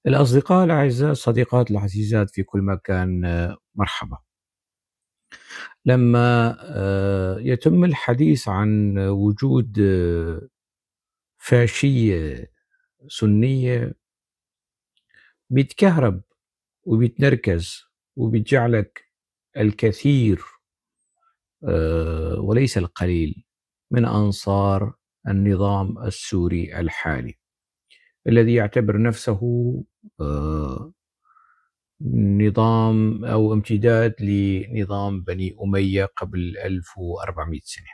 الأصدقاء الأعزاء، الصديقات العزيزات في كل مكان، مرحبا. لما يتم الحديث عن وجود فاشية سنية بيتكهرب وبيتنركز وبيجعلك الكثير وليس القليل من أنصار النظام السوري الحالي الذي يعتبر نفسه نظام أو امتداد لنظام بني أمية قبل 1400 سنة.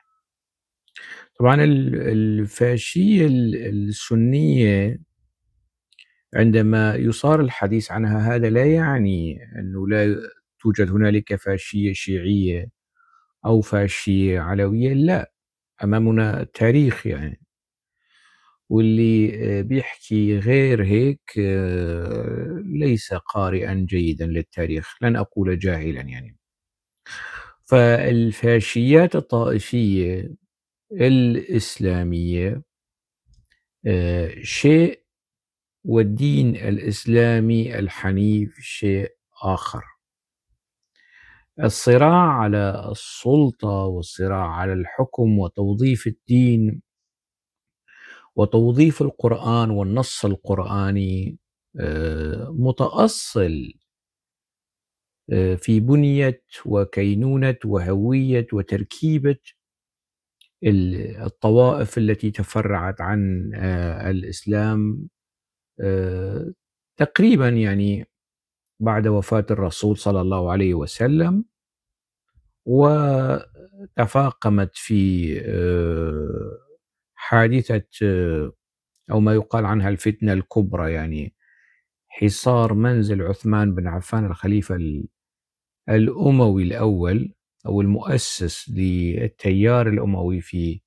طبعا الفاشية السنية عندما يصار الحديث عنها هذا لا يعني أنه لا توجد هنالك فاشية شيعية أو فاشية علوية، لا، أمامنا تاريخ واللي بيحكي غير هيك ليس قارئا جيدا للتاريخ، لن أقول جاهلا. فالفاشيات الطائفية الإسلامية شيء، والدين الإسلامي الحنيف شيء آخر. الصراع على السلطة والصراع على الحكم وتوظيف الدين وتوظيف القرآن والنص القرآني متأصل في بنية وكينونة وهوية وتركيبة الطوائف التي تفرعت عن الإسلام تقريبا بعد وفاة الرسول صلى الله عليه وسلم، وتفاقمت في حادثة أو ما يقال عنها الفتنة الكبرى، حصار منزل عثمان بن عفان الخليفة الأموي الأول أو المؤسس للتيار الأموي في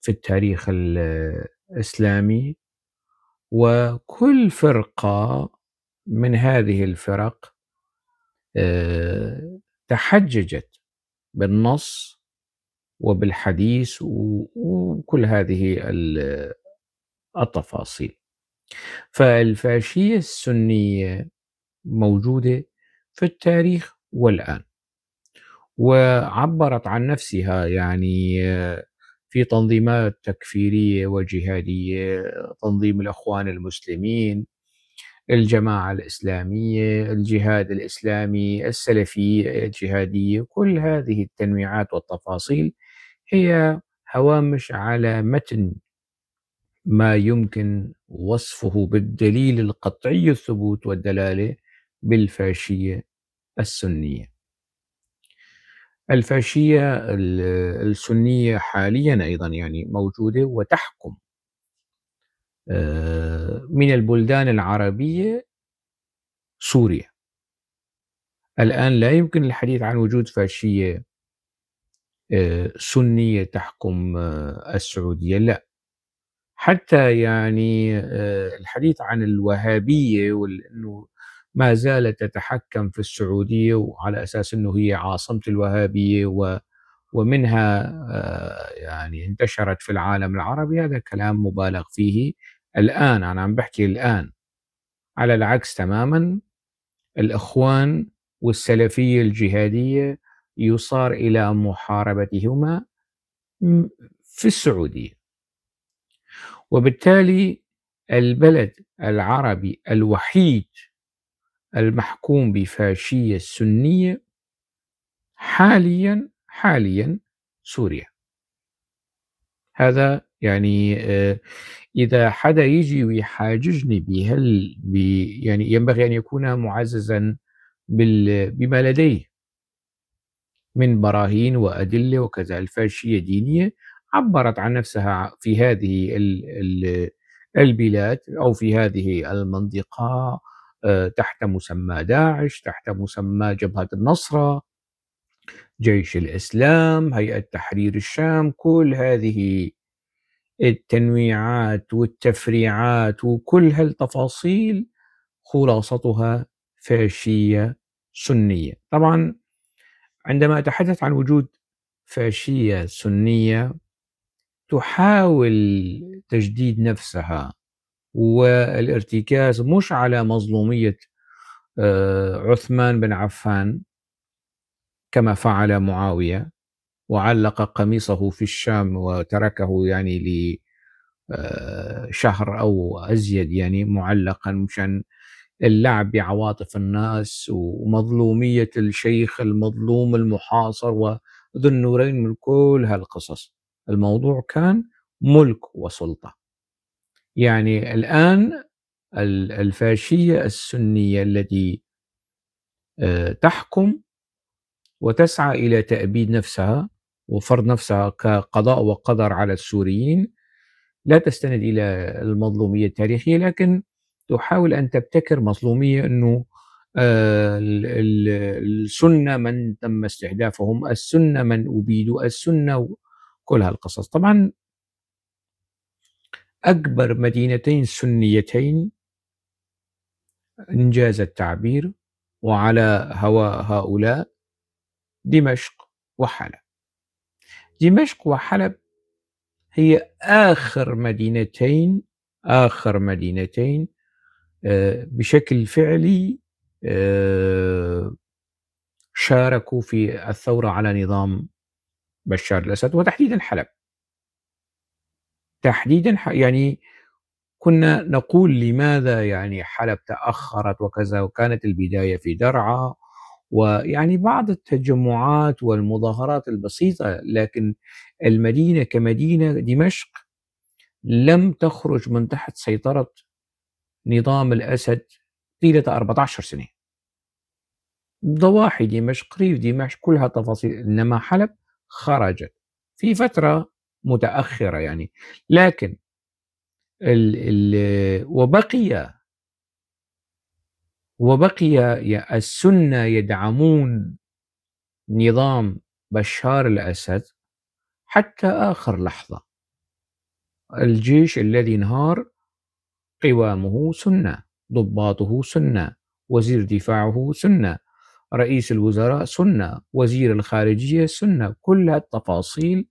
التاريخ الإسلامي. وكل فرقة من هذه الفرق تحججت بالنص وبالحديث وكل هذه التفاصيل. فالفاشية السنية موجودة في التاريخ والآن، وعبرت عن نفسها في تنظيمات تكفيرية وجهادية، تنظيم الإخوان المسلمين، الجماعة الإسلامية، الجهاد الإسلامي، السلفية الجهادية. كل هذه التنويعات والتفاصيل هي هوامش على متن ما يمكن وصفه بالدليل القطعي الثبوت والدلالة بالفاشية السنية. الفاشية السنية حاليا أيضا موجودة وتحكم من البلدان العربية سوريا. الآن لا يمكن الحديث عن وجود فاشية سنية تحكم السعودية، لا. حتى الحديث عن الوهابية وأنه ما زالت تتحكم في السعودية وعلى أساس أنه هي عاصمة الوهابية ومنها انتشرت في العالم العربي، هذا كلام مبالغ فيه. الآن أنا عم بحكي الآن، على العكس تماما، الإخوان والسلفية الجهادية يصار إلى محاربتهما في السعودية، وبالتالي البلد العربي الوحيد المحكوم بفاشية سنية حاليا سوريا. هذا إذا حدا يجي ويحاججني بهال ينبغي أن يكون معززا بما لديه من براهين وأدلة وكذا. الفاشية دينية عبرت عن نفسها في هذه البلاد أو في هذه المنطقة تحت مسمى داعش، تحت مسمى جبهة النصرة، جيش الإسلام، هيئة تحرير الشام. كل هذه التنويعات والتفريعات وكل هالتفاصيل خلاصتها فاشية سنية. طبعا عندما أتحدث عن وجود فاشية سنية تحاول تجديد نفسها والارتكاز مش على مظلومية عثمان بن عفان كما فعل معاوية وعلق قميصه في الشام وتركه يعني لشهر أو أزيد يعني معلقا مشان اللعب بعواطف الناس ومظلومية الشيخ المظلوم المحاصر وذو النورين من كل هالقصص. الموضوع كان ملك وسلطة. يعني الآن الفاشية السنية التي تحكم وتسعى إلى تأبيد نفسها وفرض نفسها كقضاء وقدر على السوريين لا تستند إلى المظلومية التاريخية، لكن تحاول أن تبتكر مظلومية أنه السنة من تم استهدافهم، السنة من أبيدوا، السنة، كل هالقصص. طبعا أكبر مدينتين سنيتين إنجاز التعبير وعلى هوى هؤلاء دمشق وحلب. دمشق وحلب هي آخر مدينتين بشكل فعلي شاركوا في الثورة على نظام بشار الأسد، وتحديدا حلب. تحديدا يعني كنا نقول لماذا يعني حلب تأخرت وكذا، وكانت البداية في درعا ويعني بعض التجمعات والمظاهرات البسيطة، لكن المدينة كمدينة دمشق لم تخرج من تحت سيطرة نظام الأسد طيلة 14 سنة. ضواحي دمشق، ريف دمشق، كلها تفاصيل، إنما حلب خرجت في فترة متأخرة يعني. لكن ال ال وبقي السنة يدعمون نظام بشار الأسد حتى آخر لحظة. الجيش الذي انهار قوامه سنة، ضباطه سنة، وزير دفاعه سنة، رئيس الوزراء سنة، وزير الخارجية سنة، كل التفاصيل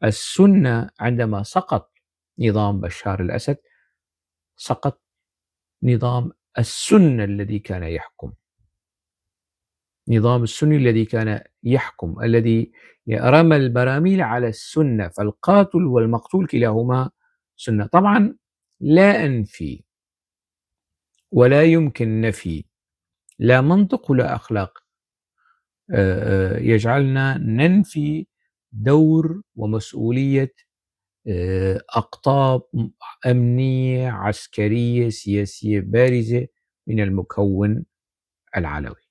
السنة. عندما سقط نظام بشار الأسد سقط نظام السنة الذي كان يحكم، نظام السني الذي كان يحكم، الذي رمى البراميل على السنة، فالقاتل والمقتول كلاهما سنة. طبعا لا أنفي ولا يمكن نفي، لا منطق ولا أخلاق يجعلنا ننفي دور ومسؤولية أقطاب أمنية عسكرية سياسية بارزة من المكون العلوي.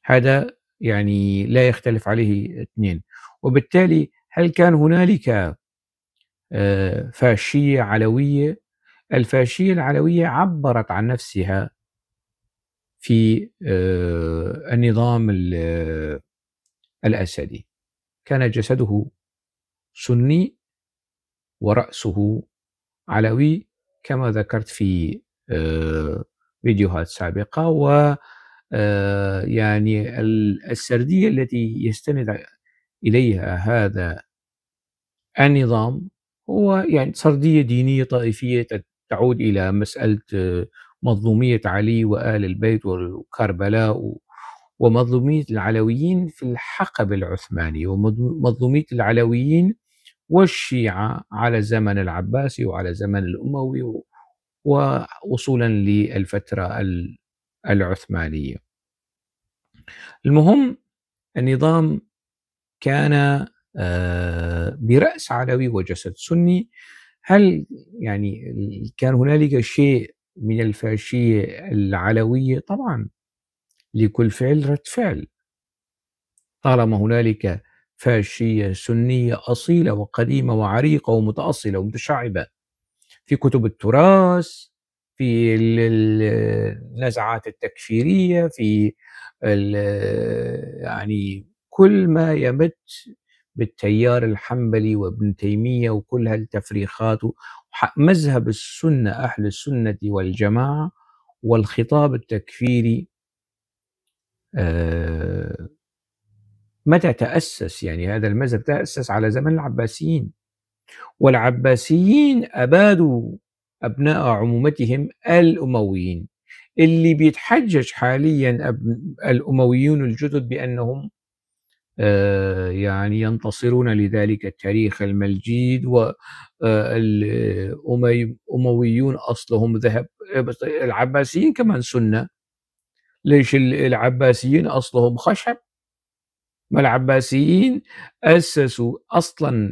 هذا يعني لا يختلف عليه اثنين. وبالتالي هل كان هنالك فاشية علوية؟ الفاشية العلوية عبرت عن نفسها في النظام الأسدي. كان جسده سني ورأسه علوي كما ذكرت في فيديوهات سابقة. و يعني السردية التي يستند إليها هذا النظام هو يعني سردية دينية طائفية تعود إلى مسألة مظلومية علي وآل البيت وكربلاء ومظلومية العلويين في الحقب العثماني ومظلومية العلويين والشيعة على الزمن العباسي وعلى الزمن الأموي ووصولا للفترة العثمانية. المهم النظام كان برأس علوي وجسد سني. هل يعني كان هنالك شيء من الفاشية العلوية؟ طبعا لكل فعل رد فعل. طالما هنالك فاشية سنية أصيلة وقديمة وعريقة ومتأصلة ومتشعبة في كتب التراث، في النزعات التكفيرية، في يعني كل ما يمت بالتيار الحنبلي وابن تيمية وكل هالتفريخات، مذهب السنة، أهل السنة والجماعة، والخطاب التكفيري متى تأسس؟ يعني هذا المذهب تأسس على زمن العباسيين، والعباسيين أبادوا أبناء عمومتهم الأمويين اللي بيتحجج حاليا الأمويون الجدد بأنهم يعني ينتصرون لذلك التاريخ المجيد، والأمويون أصلهم ذهب. بس العباسيين كمان سنة، ليش العباسيين أصلهم خشب؟ ما العباسيين أسسوا أصلا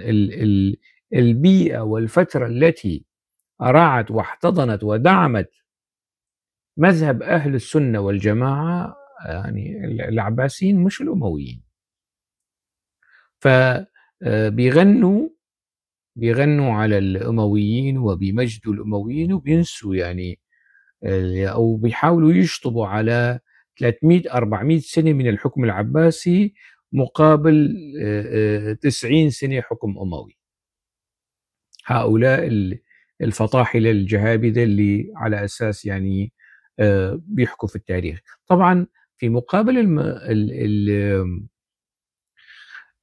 البيئة والفترة التي رعت واحتضنت ودعمت مذهب أهل السنة والجماعة، يعني العباسيين مش الأمويين. فبيغنوا على الأمويين وبيمجدوا الأمويين وبينسوا يعني أو بيحاولوا يشطبوا على 300-400 سنة من الحكم العباسي مقابل 90 سنة حكم أموي. هؤلاء الفطاحلة الجهابذة اللي على أساس يعني بيحكوا في التاريخ. طبعا في مقابل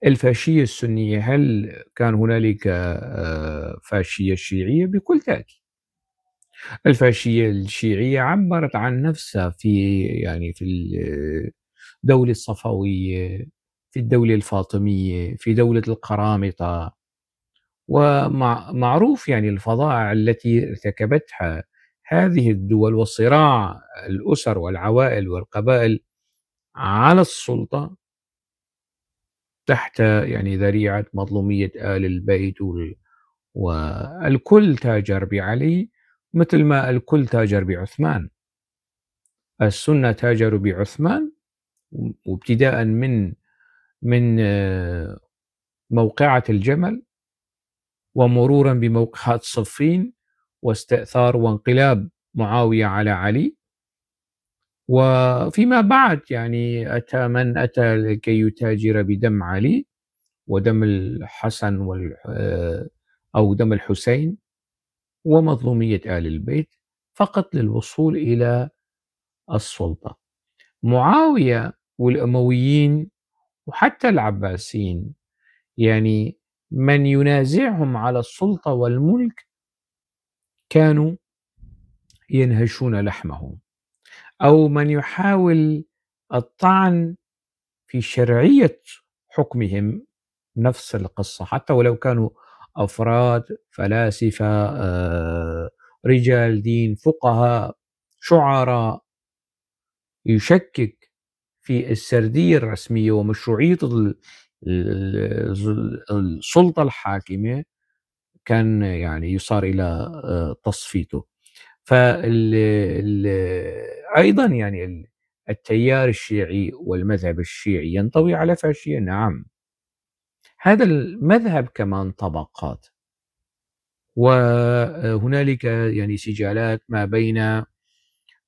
الفاشية السنية، هل كان هنالك فاشية شيعية؟ بكل تأكيد. الفاشية الشيعية عبرت عن نفسها في الدولة الصفوية، في الدولة الفاطمية، في دولة القرامطة، ومعروف يعني الفظائع التي ارتكبتها هذه الدول وصراع الأسر والعوائل والقبائل على السلطة تحت يعني ذريعة مظلومية آل البيت، والكل تاجر بعلي مثل ما الكل تاجر بعثمان. السنة تاجروا بعثمان، وابتداء من موقعة الجمل ومرورا بموقعة صفين واستئثار وانقلاب معاوية على علي، وفيما بعد يعني أتى من أتى لكي يتاجر بدم علي ودم الحسن أو دم الحسين ومظلومية آل البيت فقط للوصول إلى السلطة. معاوية والأمويين وحتى العباسيين يعني من ينازعهم على السلطة والملك كانوا ينهشون لحمهم، أو من يحاول الطعن في شرعية حكمهم نفس القصة، حتى ولو كانوا أفراد، فلاسفة، رجال دين، فقهاء، شعراء، يشكك في السردية الرسمية ومشروعية السلطة الحاكمة، كان يعني يصار إلى تصفيته. أيضا يعني التيار الشيعي والمذهب الشيعي ينطوي على فاشية. نعم، هذا المذهب كمان طبقات، وهنالك يعني سجالات ما بين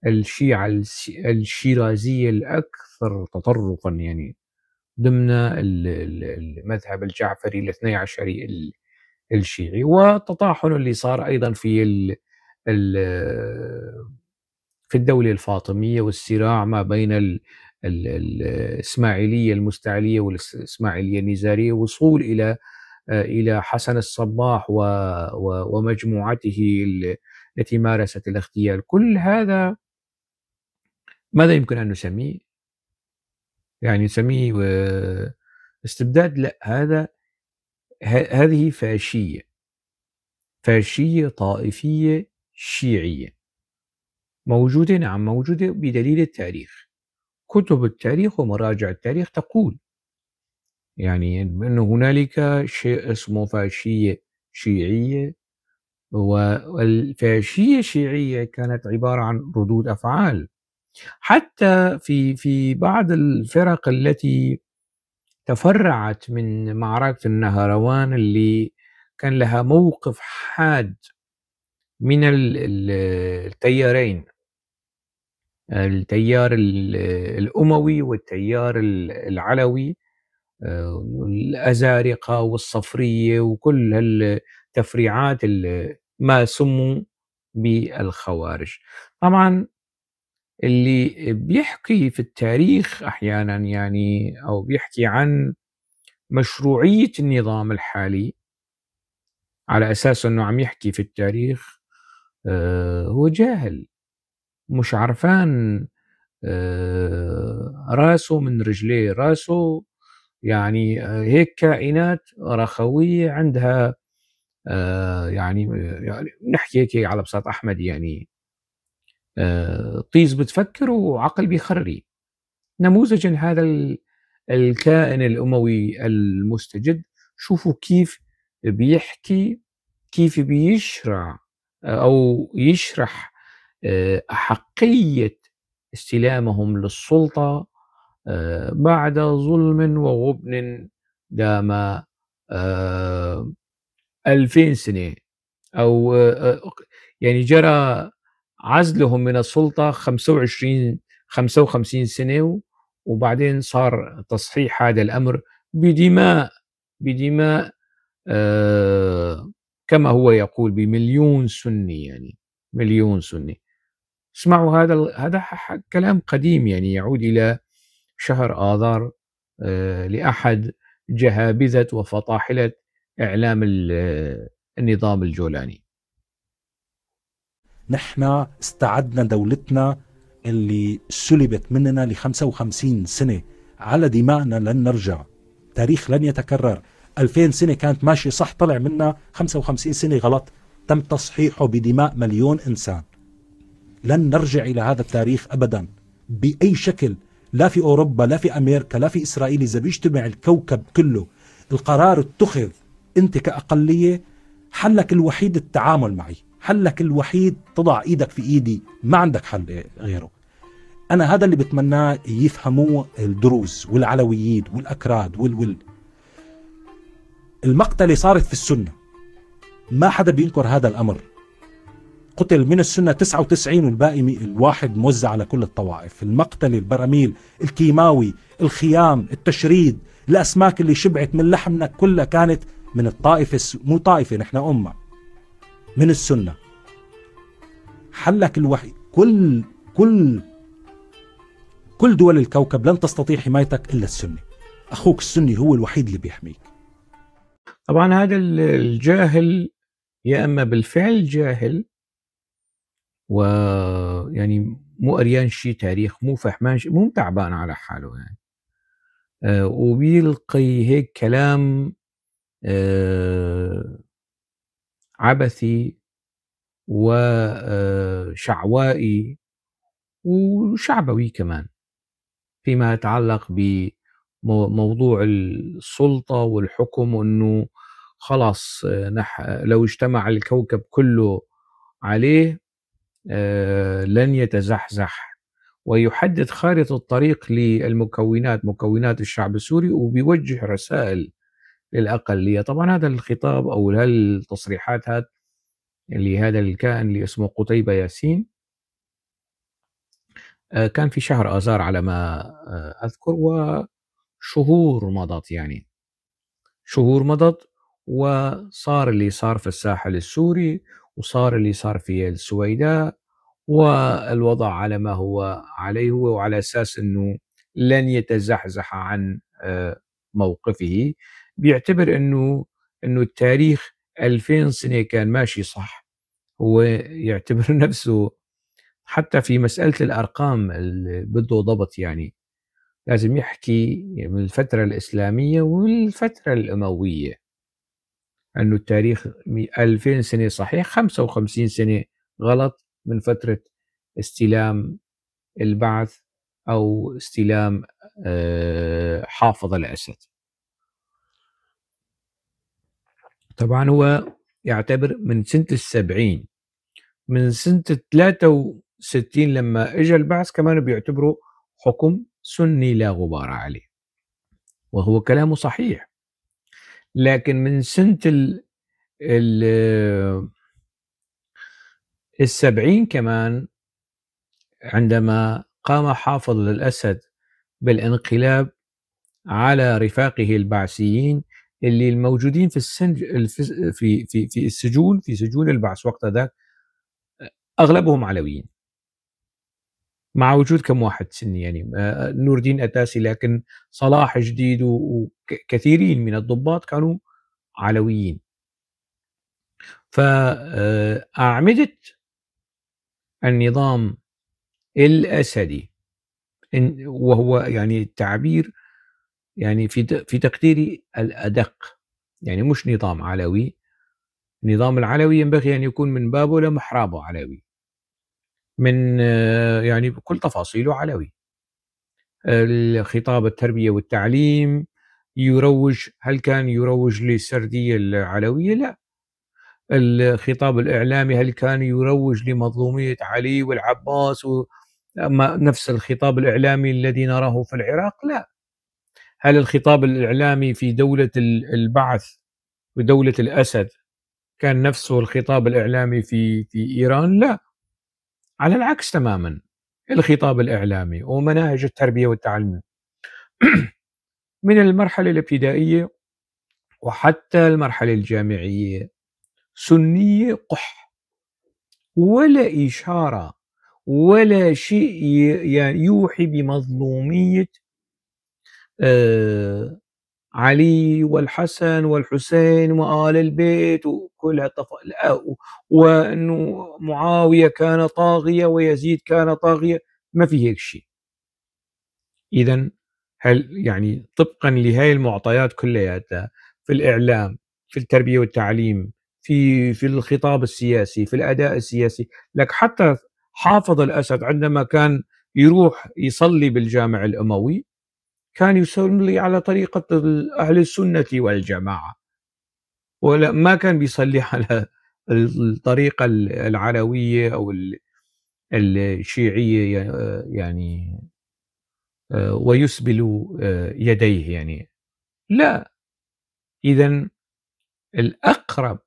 الشيعة الشيرازية الأكثر تطرفا يعني ضمن المذهب الجعفري الاثني عشري الشيعي، والتطاحن اللي صار أيضا في الدولة الفاطمية، والصراع ما بين الإسماعيلية المستعلية والإسماعيلية النزارية، وصول إلى حسن الصباح ومجموعته التي مارست الاغتيال. كل هذا ماذا يمكن أن نسميه؟ يعني نسميه استبداد؟ لا، هذه فاشية، فاشية طائفية شيعية موجودة. نعم موجودة بدليل التاريخ، كتب التاريخ ومراجع التاريخ تقول يعني أنه هنالك شيء اسمه فاشية شيعية، والفاشية الشيعية كانت عبارة عن ردود أفعال. حتى في بعض الفرق التي تفرعت من معركة النهروان اللي كان لها موقف حاد من التيارين، التيار الأموي والتيار العلوي، الأزارقة والصفرية وكل التفريعات ما سموا بالخوارج. طبعا اللي بيحكي في التاريخ أحيانا يعني أو بيحكي عن مشروعية النظام الحالي على أساس أنه عم يحكي في التاريخ، هو جاهل، مش عرفان راسه من رجليه، راسه يعني هيك كائنات رخوية عندها، يعني نحكي هيك على بساط أحمد، طيز بتفكر وعقل بيخري. نموذجا هذا الكائن الأموي المستجد، شوفوا كيف بيحكي، كيف بيشرع أو يشرح أحقية استلامهم للسلطة بعد ظلم وغبن دام 2000 سنة، أو جرى عزلهم من السلطة 55 سنة، وبعدين صار تصحيح هذا الأمر بدماء كما هو يقول بمليون سني، يعني مليون سني. اسمعوا هذا كلام قديم، يعود إلى شهر آذار، لأحد جهابذة وفطاحلة إعلام النظام الجولاني. نحن استعدنا دولتنا اللي سلبت مننا ل55 سنة على دمائنا، لن نرجع، تاريخ لن يتكرر. 2000 سنة كانت ماشية صح، طلع منا 55 سنة غلط، تم تصحيحه بدماء مليون إنسان. لن نرجع إلى هذا التاريخ أبدا بأي شكل، لا في أوروبا لا في أمريكا لا في إسرائيل. إذا بيجتمع الكوكب كله، القرار اتخذ، أنت كأقلية حلك الوحيد التعامل معي، حلك الوحيد تضع إيدك في إيدي، ما عندك حل غيره. أنا هذا اللي بتمناه يفهموه الدروز والعلويين والأكراد والول. المقتلة صارت في السنة، ما حدا بينكر هذا الأمر. قتل من السنة 99 والباقي الواحد موزع على كل الطوائف. المقتلة، البراميل، الكيماوي، الخيام، التشريد، الأسماك اللي شبعت من لحمنا كلها كانت من الطائفة، مو طائفة، نحن أمة من السنة. حلك الوحيد، كل دول الكوكب لن تستطيع حمايتك إلا السنة. أخوك السني هو الوحيد اللي بيحميك. طبعا هذا الجاهل يا أما بالفعل جاهل ويعني مو قريان شي تاريخ، مو فهمان شي، مو تعبان على حاله وبيلقي هيك كلام عبثي وشعوائي وشعبوي كمان فيما يتعلق بموضوع السلطة والحكم، وأنه خلاص، لو اجتمع الكوكب كله عليه لن يتزحزح، ويحدد خارطة الطريق للمكونات، مكونات الشعب السوري، وبيوجه رسائل للأقلية. طبعا هذا الخطاب أو هالتصريحات هاد اللي هذا الكائن اللي اسمه قتيبة ياسين، كان في شهر آذار على ما أذكر، وشهور مضت، يعني شهور مضت وصار اللي صار في الساحل السوري، وصار اللي صار في السويداء، والوضع على ما هو عليه، وعلى أساس أنه لن يتزحزح عن موقفه. بيعتبر أنه التاريخ 2000 سنة كان ماشي صح، هو يعتبر نفسه حتى في مسألة الأرقام اللي بده ضبط، لازم يحكي من الفترة الإسلامية والفترة الأموية، أنه التاريخ 2000 سنة صحيح، 55 سنة غلط من فترة استلام البعث أو استلام حافظ الأسد. طبعا هو يعتبر من سنة 70، من سنة 63 لما إجا البعث كمان بيعتبره حكم سني لا غبار عليه، وهو كلامه صحيح. لكن من سنة 70 كمان عندما قام حافظ الأسد بالانقلاب على رفاقه البعثيين اللي الموجودين في في في في السجون، في سجون البعث وقت ذاك، أغلبهم علويين، مع وجود كم واحد سني، نور الدين أتاسي، لكن صلاح جديد وكثيرين من الضباط كانوا علويين. فأعمدة النظام الأسدي، وهو يعني التعبير يعني في تقديري الأدق، يعني مش نظام علوي. النظام العلوي ينبغي أن يكون من بابه لمحرابه علوي، من يعني بكل تفاصيله علوي. الخطاب التربية والتعليم يروج، هل كان يروج للسردية العلوية؟ لا. الخطاب الإعلامي هل كان يروج لمظلومية علي والعباس أما نفس الخطاب الإعلامي الذي نراه في العراق؟ لا. هل الخطاب الإعلامي في دولة البعث ودولة الأسد كان نفسه الخطاب الإعلامي في إيران؟ لا، على العكس تماما. الخطاب الإعلامي ومناهج التربية والتعليم من المرحلة الابتدائية وحتى المرحلة الجامعية سنية قح، ولا إشارة ولا شيء يعني يوحي بمظلومية علي والحسن والحسين وآل البيت وكل هالتفاصيل، وأنه معاوية كان طاغية ويزيد كان طاغية، ما في هيك شيء. إذن هل يعني طبقا لهي المعطيات كلياتها في الإعلام، في التربية والتعليم، في الخطاب السياسي، في الأداء السياسي، لك حتى حافظ الأسد عندما كان يروح يصلي بالجامع الأموي كان يصلي على طريقة أهل السنة والجماعة، ولا ما كان بيصلي على الطريقة العلوية أو الشيعية يعني ويسبل يديه يعني، لا. إذن الأقرب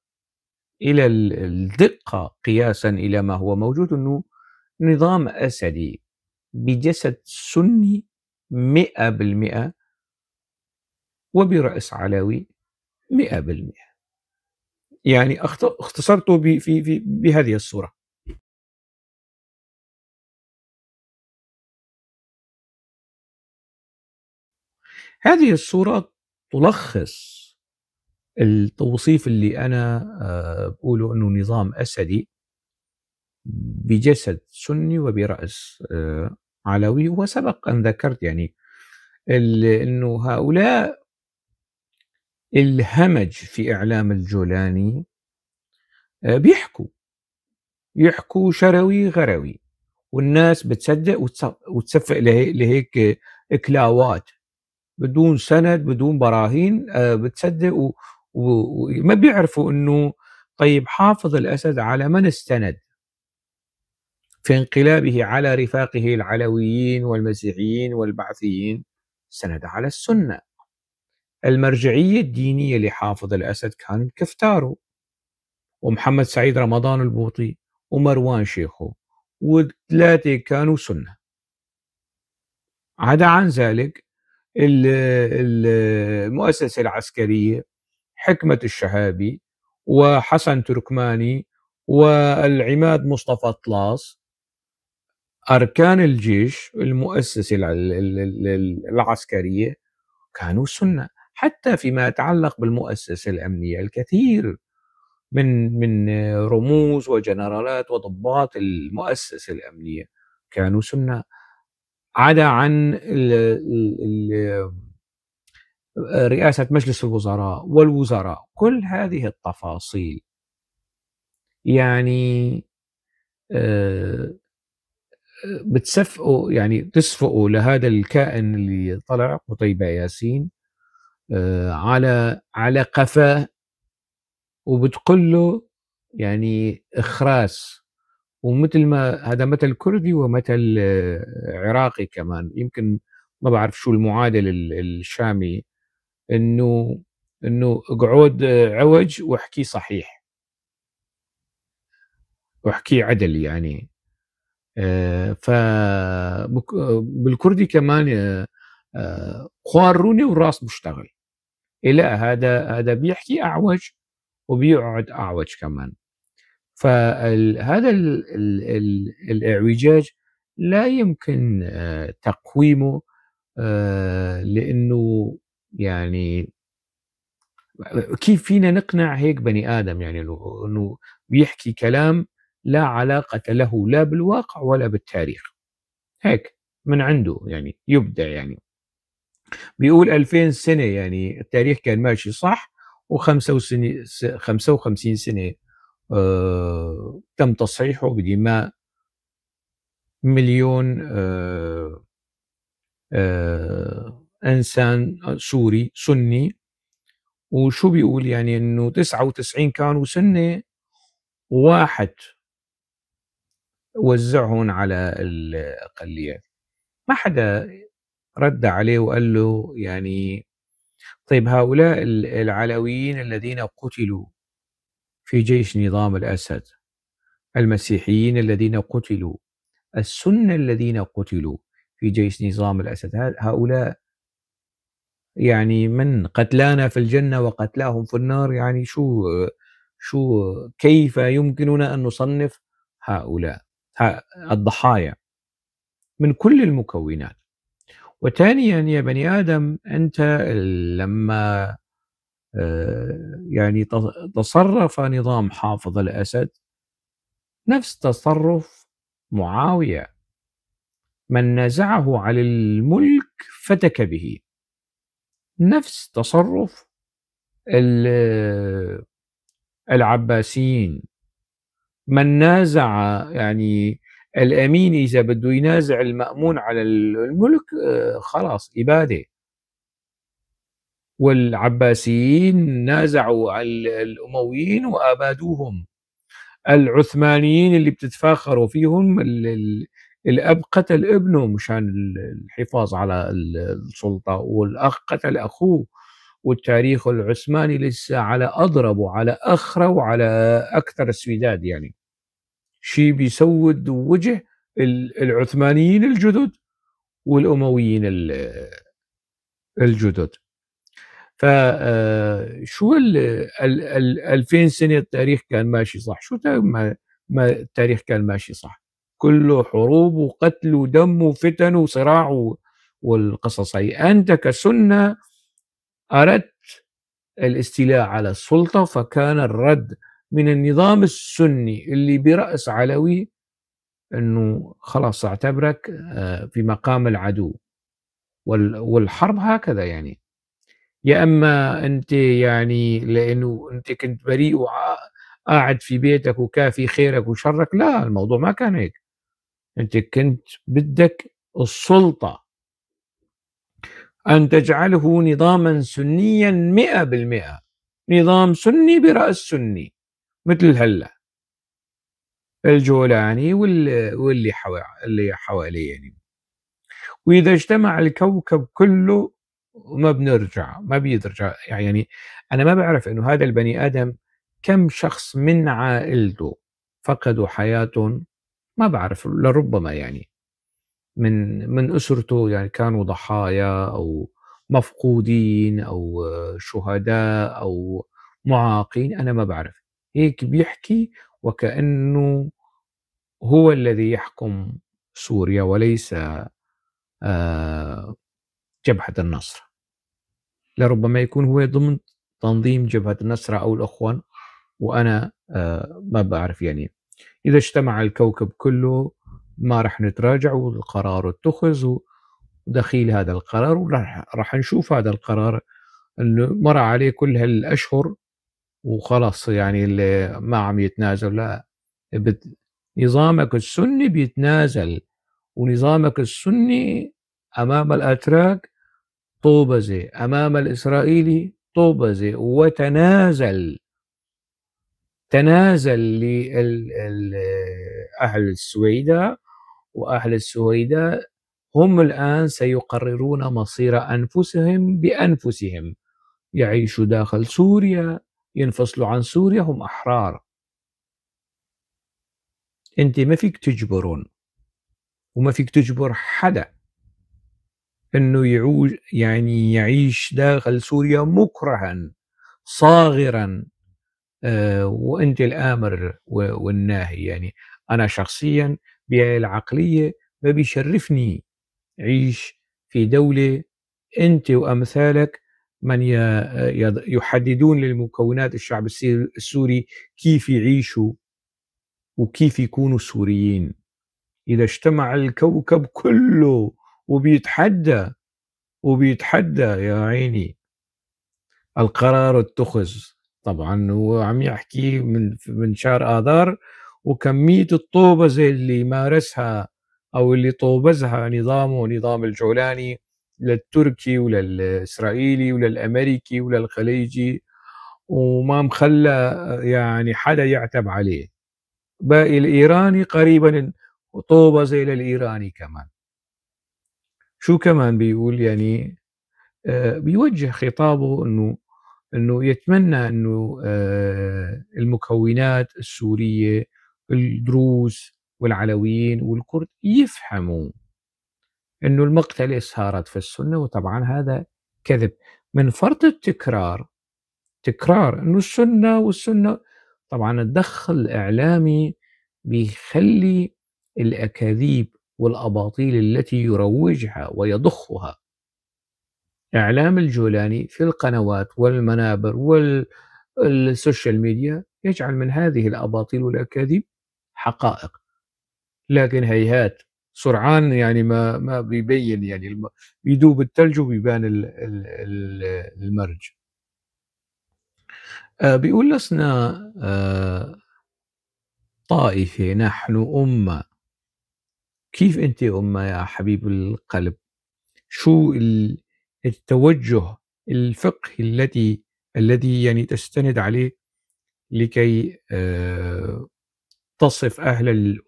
إلى الدقة قياسا إلى ما هو موجود أنه نظام أسدي بجسد سني 100% وبرأس علوي 100%. يعني اختصرته بهذه الصورة. هذه الصورة تلخص التوصيف اللي أنا بقوله أنه نظام أسدي بجسد سني وبرأس علوي. وسبق أن ذكرت يعني أنه هؤلاء الهمج في إعلام الجولاني بيحكوا شروي غروي، والناس بتصدق وتصفق لهيك إكلاوات بدون سند بدون براهين، بتصدق وما بيعرفوا أنه طيب حافظ الأسد على من استند في انقلابه على رفاقه العلويين والمسيحيين والبعثيين؟ استند على السنة. المرجعية الدينية لحافظ الأسد كان كفتارو ومحمد سعيد رمضان البوطي ومروان شيخو، والثلاثة كانوا سنة. عدا عن ذلك المؤسسة العسكرية حكمة الشهابي وحسن تركماني والعماد مصطفى طلاس، أركان الجيش المؤسسة العسكرية كانوا سنة. حتى فيما يتعلق بالمؤسسة الأمنية الكثير من رموز وجنرالات وضباط المؤسسة الأمنية كانوا سنة، عدا عن رئاسة مجلس الوزراء والوزراء. كل هذه التفاصيل يعني بتسفقوا، يعني تسفقوا لهذا الكائن اللي طلع قتيبة ياسين على قفاه، وبتقول له يعني اخراس. ومثل ما هذا مثل كردي ومثل عراقي كمان، يمكن ما بعرف شو المعادل الشامي، انه اقعد عوج واحكي صحيح واحكي عدل يعني. ف بالكردي كمان خواروني والراس مشتغل. لا، هذا بيحكي اعوج وبيقعد اعوج كمان. فهذا الاعوجاج لا يمكن تقويمه، لانه يعني كيف فينا نقنع هيك بني ادم يعني انه بيحكي كلام لا علاقة له لا بالواقع ولا بالتاريخ، هيك من عنده يعني يبدع. يعني بيقول 2000 سنة يعني التاريخ كان ماشي صح، و55 سنة تم تصحيحه بدماء مليون إنسان سوري سني. وشو بيقول يعني إنه 99 كانوا سنة وواحد وزعهم على الأقليات. ما حدا رد عليه وقال له يعني طيب هؤلاء العلويين الذين قتلوا في جيش نظام الأسد، المسيحيين الذين قتلوا، السنة الذين قتلوا في جيش نظام الأسد، هؤلاء يعني من قتلانا في الجنة وقتلاهم في النار؟ يعني شو كيف يمكننا أن نصنف هؤلاء الضحايا من كل المكونات؟ وثانيا يا بني آدم، أنت لما يعني تصرف نظام حافظ الأسد نفس تصرف معاوية، من نازعه على الملك فتك به، نفس تصرف العباسيين، من نازع يعني الأمين إذا بده ينازع المأمون على الملك خلاص إبادة. والعباسيين نازعوا الأمويين وأبادوهم. العثمانيين اللي بتتفاخروا فيهم الأب قتل ابنه مشان الحفاظ على السلطة، والأخ قتل أخوه. والتاريخ العثماني لسه على أضرب وعلى أخرى وعلى أكثر السويداد، يعني شيء بيسود وجه العثمانيين الجدد والأمويين الجدد. فشو 2000 سنة التاريخ كان ماشي صح؟ شو ما التاريخ كان ماشي صح؟ كله حروب وقتل ودم وفتن وصراع والقصص هي. أنت كسنة أردت الاستيلاء على السلطة، فكان الرد من النظام السني اللي برأس علوي أنه خلاص اعتبرك في مقام العدو، والحرب هكذا يعني. يا أما أنت يعني لأنه أنت كنت بريء وقاعد في بيتك وكافي خيرك وشرك، لا الموضوع ما كان هيك. أنت كنت بدك السلطة أن تجعله نظاما سنيا 100%، نظام سني برأس سني مثل هلا الجولاني واللي حواليه يعني. وإذا اجتمع الكوكب كله ما بنرجع، ما بيرجع يعني. أنا ما بعرف إنه هذا البني آدم كم شخص من عائلته فقدوا حياتهم، ما بعرف، لربما يعني من أسرته يعني كانوا ضحايا أو مفقودين أو شهداء أو معاقين، أنا ما بعرف. هيك بيحكي وكأنه هو الذي يحكم سوريا وليس جبهة النصر. لربما يكون هو ضمن تنظيم جبهة النصر أو الأخوان، وأنا ما بعرف يعني. إذا اجتمع الكوكب كله ما رح نتراجع، والقرار اتخذ ودخيل هذا القرار، ورح نشوف هذا القرار اللي مر عليه كل هالأشهر وخلاص يعني اللي ما عم يتنازل. لا، نظامك السني بيتنازل، ونظامك السني أمام الأتراك طوبزة، أمام الإسرائيلي طوبزة، وتنازل تنازل لأهل السويداء، وأهل السويداء هم الآن سيقررون مصير أنفسهم بأنفسهم، يعيشوا داخل سوريا، ينفصلوا عن سوريا، هم أحرار. أنت ما فيك تجبرون وما فيك تجبر حدا أنه يعني يعيش داخل سوريا مكرها صاغرا، وأنت الآمر والناهي. يعني أنا شخصيا بالعقلية ما بيشرفني عيش في دولة أنت وأمثالك من يحددون للمكونات الشعب السوري كيف يعيشوا وكيف يكونوا سوريين. إذا اجتمع الكوكب كله وبيتحدى يا عيني. القرار اتخذ. طبعا هو عم يحكي من شهر آذار، وكمية الطوبزة اللي مارسها أو اللي طوبزها نظامه، نظام الجولاني، للتركي وللإسرائيلي وللأمريكي وللخليجي، وما مخلى حدا يعتب عليه. باقي الإيراني قريبا طوبزة للإيراني كمان. شو كمان بيقول؟ بيوجه خطابه إنه يتمنى إنه المكونات السورية، الدروز والعلويين والكرد، يفهموا إنه المقتلة صارت في السنة. وطبعا هذا كذب من فرط التكرار، تكرار إنه السنة والسنة. طبعا الضخ الإعلامي بيخلي الأكاذيب والأباطيل التي يروجها ويضخها إعلام الجولاني في القنوات والمنابر والسوشيال ميديا، يجعل من هذه الأباطيل والأكاذيب حقائق. لكن هيهات، سرعان ما بيبين، بيدوب الثلج وبيبان المرج. بيقول لسنا طائفة، نحن أمة. كيف أنت أمة يا حبيب القلب؟ شو التوجه الفقهي الذي تستند عليه لكي تصف أهل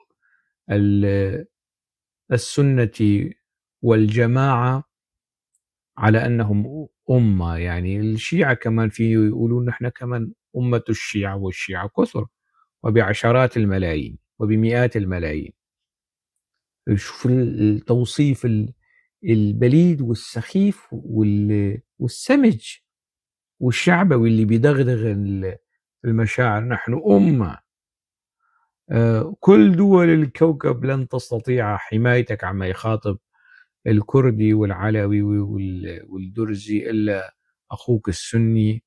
السنة والجماعة على أنهم أمة؟ الشيعة كمان في يقولون نحن كمان أمة الشيعة، والشيعة كثر وبعشرات الملايين وبمئات الملايين. شوف التوصيف البليد والسخيف والسمج والشعبوي اللي بيدغدغ المشاعر. نحن أمة، كل دول الكوكب لن تستطيع حمايتك عما يخاطب الكردي والعلوي والدرزي إلا أخوك السني،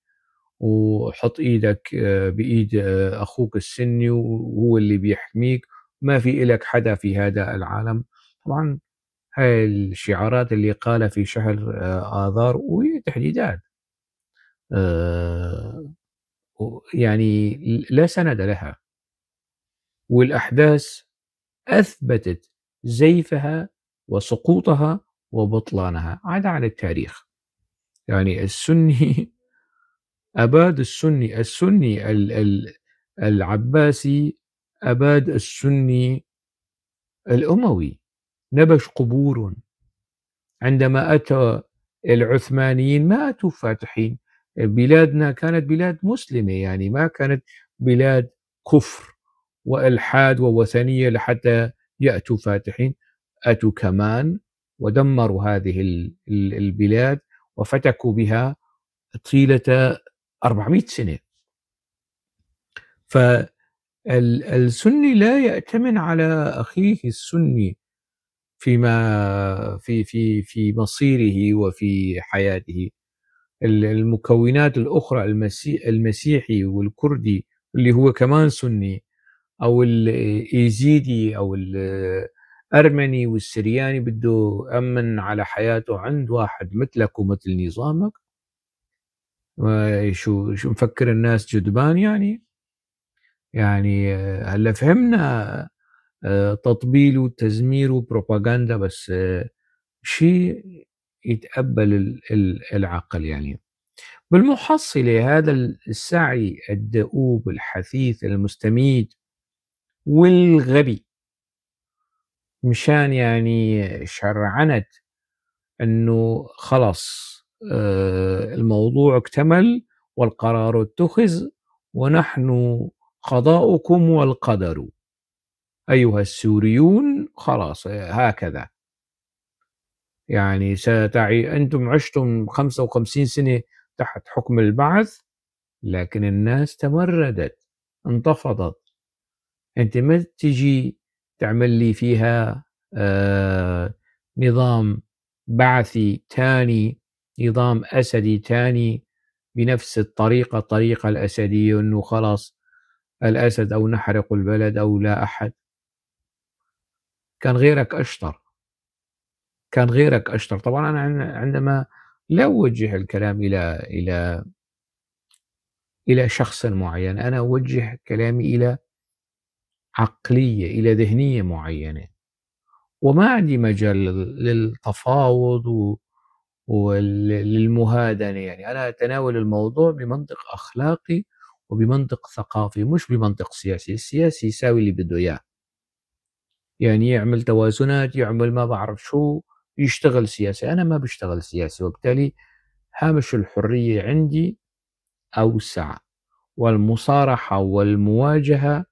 وحط إيدك بإيد أخوك السني وهو اللي بيحميك، ما في إلك حدا في هذا العالم. طبعا هاي الشعارات اللي قالها في شهر آذار، وهي تهديدات لا سند لها، والأحداث أثبتت زيفها وسقوطها وبطلانها عدا عن التاريخ. السني أباد السني، السني العباسي أباد السني الأموي، نبش قبور. عندما أتى العثمانيين ما أتوا فاتحين، بلادنا كانت بلاد مسلمة، ما كانت بلاد كفر وإلحاد ووثنية لحتى يأتوا فاتحين. أتوا كمان ودمروا هذه البلاد وفتكوا بها طيلة 400 سنة. فالسني لا يأتمن على أخيه السني في مصيره وفي حياته. المكونات الأخرى، المسيحي والكردي اللي هو كمان سني، أو الإيزيدي أو الأرمني والسرياني، بده أمن على حياته عند واحد مثلك ومثل نظامك. شو مفكر الناس جدبان يعني؟ هلا فهمنا تطبيل وتزمير وبروباغندا، بس شيء يتقبل العقل. بالمحصلة هذا السعي الدؤوب الحثيث المستميت والغبي مشان شرعنت انه خلص الموضوع اكتمل والقرار اتخذ ونحن قضاؤكم والقدر أيها السوريون، خلاص هكذا. أنتم عشتم 55 سنة تحت حكم البعث، لكن الناس تمردت انتفضت. أنت ما تجي تعمل لي فيها نظام بعثي تاني، نظام أسدي تاني بنفس الطريقة، الطريقة الأسدية، أنه خلاص الأسد أو نحرق البلد أو لا أحد. كان غيرك أشطر، كان غيرك أشطر. طبعا أنا عندما لا أوجه الكلام إلى شخص معين، أنا أوجه كلامي إلى عقلية، إلى ذهنية معينة، وما عندي مجال للتفاوض وللمهادنة. أنا أتناول الموضوع بمنطق أخلاقي وبمنطق ثقافي، مش بمنطق سياسي. السياسي يساوي اللي بده إياه، يعمل توازنات، يعمل ما بعرف شو، يشتغل سياسي. أنا ما بشتغل سياسي، وبالتالي هامش الحرية عندي أوسع، والمصارحة والمواجهة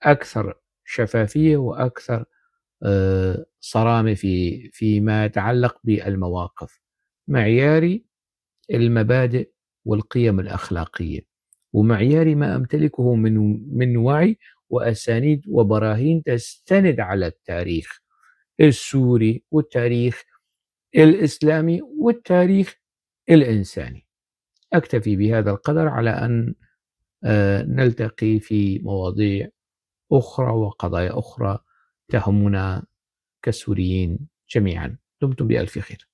أكثر شفافية وأكثر صرامة فيما يتعلق بالمواقف. معياري المبادئ والقيم الأخلاقية، ومعياري ما أمتلكه من وعي وأسانيد وبراهين تستند على التاريخ السوري والتاريخ الإسلامي والتاريخ الإنساني. أكتفي بهذا القدر على أن نلتقي في مواضيع أخرى وقضايا أخرى تهمنا كسوريين جميعا. دمتم بألف خير.